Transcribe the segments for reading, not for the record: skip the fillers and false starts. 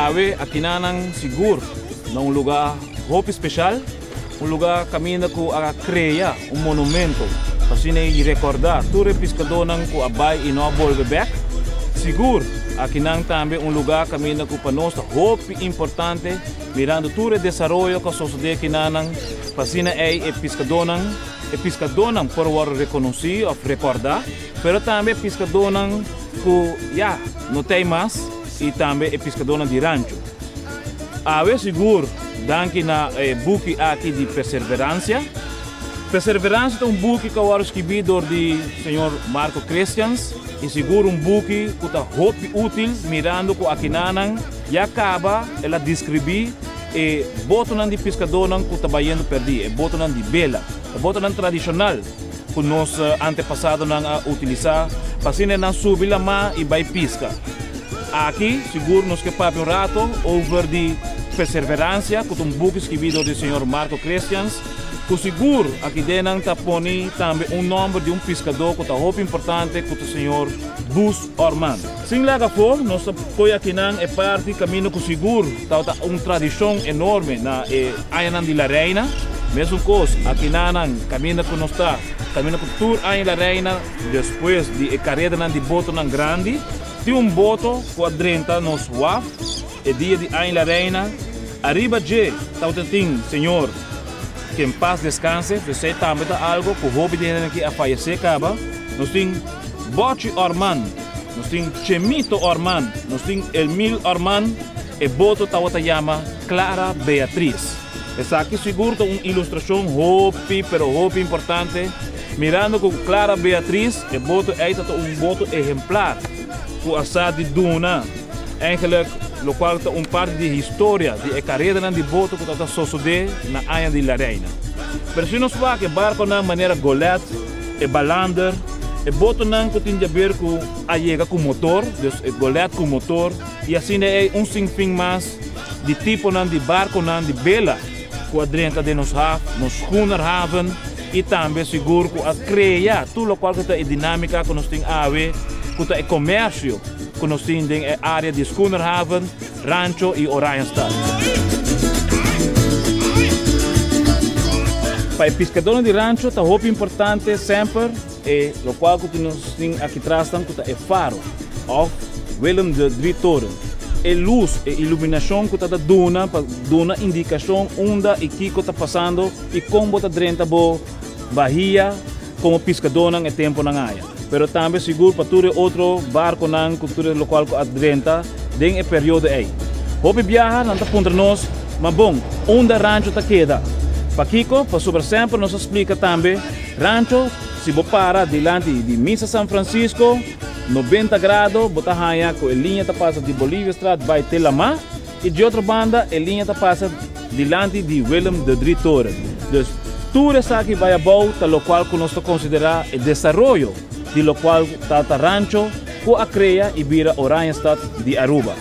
Awe akinanan sigur na un lugá hopi speshal, un lugá kaminda ku a krea un monumento pa asina i rekordá tur e piskadónan ku a bai i no a bolbe bèk. Sigur akinan tambe un lugá kaminda ku pa nos ta hopi importante mirando tur e desaroyo ku a sosodé akinanan pa asina ei e piskadónan e piskadónan por wòrdu rekonosí òf rekordá, pero tambe e piskadónan ku ya no t'ei mas i tambe e piskadónan di rancho. Awe sigur danki na e buki aki di Perserveransia. Perserveransia ta un buki ku a wòrdu skibí dor di señor Marco Christians i sigur un buki ku ta hopi útil mirando ku akinanan ya kaba el a deskribí e botonan di piskadónan ku ta bayendo pèrdí, e botonan di bela, e botonan tradishonal ku nos antepasadonan a utilisá pa asina nan subi lamá i bai piska. Aki sigur nos ke papia un rato over di Perseveransia ku ta un buki skibí dor di señor Marco Christians ku sigur aki den nan ta poni tambe un nòmber di un piskadó ku ta hopi importante ku ta señor Bus Orman. Sin laga afó nos ta koe akinan e parti kaminda ku sigur tabata un tradishon enorme na e añanan di La Reina. Mesun kos akinanan kaminda ku nos ta kaminda ku tur aña La Reina despues di e karedanan di botonan grandi. Tin un boto ku a drenta nos waf e dia di Aña La Reina. Ariba dje tabata tin señor ke en pas deskanse, esei tambe ta algo ku hopi di hende aki a fayesé kaba. Nos tin Bochi Orman, nos tin Chemito Orman, nos tin Elmil Orman, e boto tabata yama Clara Beatriz. Esaki sigur ta un ilustrashon hopi pero hopi importante mirando ku Clara Beatriz e boto ei ta ta un boto ehemplar ku a sa di duna eigenlijk lokual ta un parti di historia di e karedanan di boto ku ta ta sosode na aña di La Reina. Pero si nos wak e barkonan manera Golet, e Balander, e botonan ku tin diaber ku a yega ku motor, dus e Golet ku motor i asina ei un sinfin mas. Di tiponan di barkonan di bela ku a drenta den nos haf, nos schoenerhaven i tambe sigur ku a krea tur lokual ku ta e dinámika ku nos tin awe ku ta e komersio ku nos tin den e área di schoenerhaven, Rancho i Oranjestad. Pa e piskadónan di Rancho ta hopi importante semper e lokual ku nos tin aki tras nan ku ta e faro òf Willem de Drietoren. E lus, e iluminashon ku ta ta duna pa duna indikashon unda i kiko ta pasando i kon bo ta drenta bo bahia komo piskadónan e tempunan aya. Pero tambe sigur pa tur e otro barkonan ku tur e lokual ku a drenta den e periodo ei. Hopi biaha nan ta puntra nos, Ma bon, unda Rancho ta keda? Pakiko? Pasobra semper nos a splika tambe, Rancho, si bo para dilanti di Misa San Francisco, 90 grado, bo ta haña ku e liña ta pasa di Boliviastraat bai te Lamá i di otro banda e liña ta pasa dilanti di Willem de Drietoren. Dus tur esaki bai abou ta lokual ku nos ta konsiderá e desaroyo di lokual ta ta rancho ku a krea i bira Oranjestad di Aruba.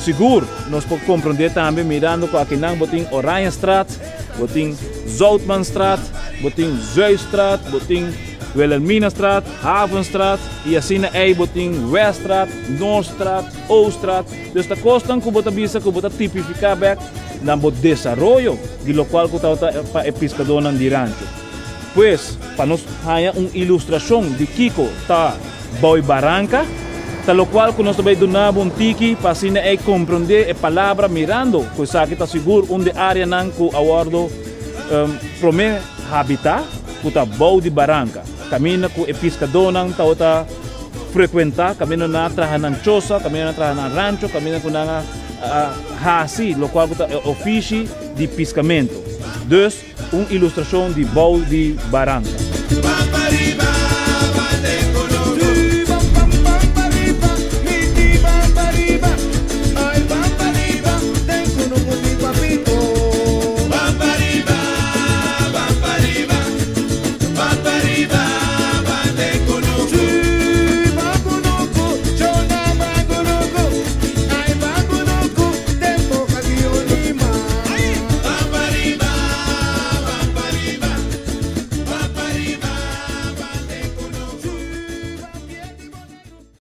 Sigur nos por komprondé tambe mirando ku akinan bo tin Oranjestraat, bo tin Zoutmanstraat, bo tin Zuidstraat, bo tin Wilhelminastraat, Havenstraat i asina ei bo tin Weststraat, Noordstraat, Ooststraat. Dus ta kosnan ku bo ta bisa ku bo ta tipifiká bèk na bo desaroyo di lokual ku tabata pa e piskadónan di rancho. Pues, pa nos haña un ilustrashon di kiko ta bou e baranka, ta lokual ku nos ta bai duna bo un tiki pa asina ei komprondé e palabra mirando ku esaki ta sigur un di áreanan ku a wòrdu promé habitá. Ku ta bou di baranka, kaminda ku e piskadónan tabata frekuentá, kaminda nan a traha nan chosa, kaminda nan a traha nan rancho, kaminda ku nan a hasi lokual ku ta e ofishi di piskamentu. Dus, un ilustrashon di bou di baranka.